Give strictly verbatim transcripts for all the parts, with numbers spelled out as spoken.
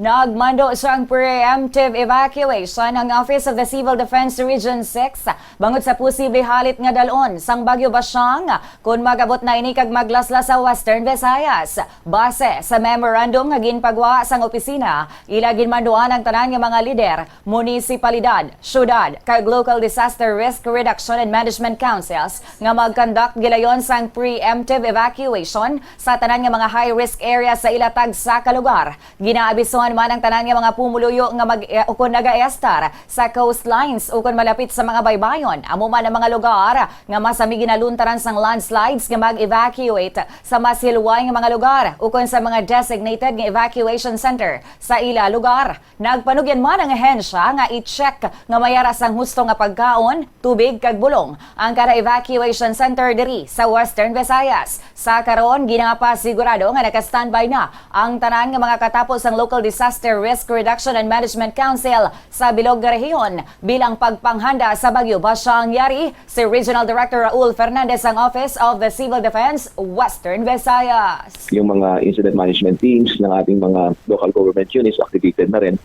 Nagmando sang preemptive evacuation ang Office of the Civil Defense Region six bangod sa posible halit nga dalon sang Bagyo Basyang kon mag-abot na ini kag maglaslas sa Western Visayas. Base sa memorandum nga ginpagwa sang opisina, ila ginmanduan ang tanan nga mga lider, munisipalidad, syudad, kag local disaster risk reduction and management councils nga mag-conduct gilayon sang preemptive evacuation sa tanan nga mga high-risk area sa ila tagsa ka lugar. Ginaabisuhan man ang tanan nga mga pumuluyo nga mag-, eh, ukon nagaestar sa coastlines ukon malapit sa mga baybayon, amo man ang mga lugar nga masami ginaluntaran sang landslides nga mag-evacuate sa mas hilway nga mga lugar ukon sa mga designated nga evacuation center sa ila lugar. Nagpanugyan man ang ahensya nga i-check nga may ara sang husto nga pagkaon, tubig kag bulong ang kada evacuation center diri sa Western Visayas. Sa karon, ginapasigurado nga naka-standby na ang tanan nga mga katapo sang Local Disaster Risk Reduction and Management Council sa bilog nga rehiyon bilang pagpanghanda sa Bagyo Basyang. Yari si Regional Director Raul Fernandez sang Office of the Civil Defense, Western Visayas. Yung mga incident management teams ng ating mga local government units activated na rin,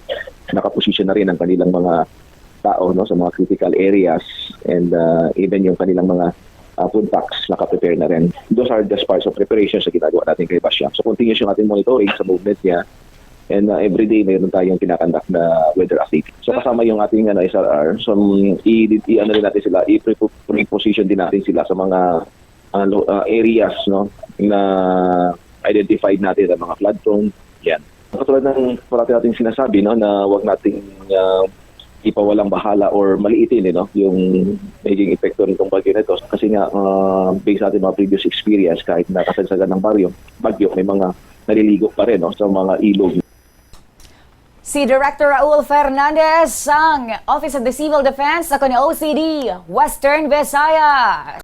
nakaposisyon na rin ang kanilang mga tao, no, sa mga critical areas, and uh, even yung kanilang mga uh, food packs naka-prepare na rin. Those are just parts of preparation sa ginagawa natin kay Basyang. So continuous yung ating monitoring sa movement niya, and uh, every day mayroon tayong kinakandak na weather update. So kasama yung ating ano, S R R, so um, i, i ano rin natin sila, i-pre-position din natin sila sa mga uh, lo- uh, areas, no, na identified natin, ang mga flood prone, yan. Katulad ng parati nating sinasabi, no, na wag nating uh, ipawalang bahala or maliitin, eh, no, yung naging epekto nitong bagyo na ito. Kasi nga, uh, based sa ating mga previous experience, kahit na kasagsagan ng bagyo, bagyo, may mga naliligo pa rin, no, sa mga ilog. Si Director Raul Fernandez sang Office of the Civil Defense sa O C D, Western Visayas.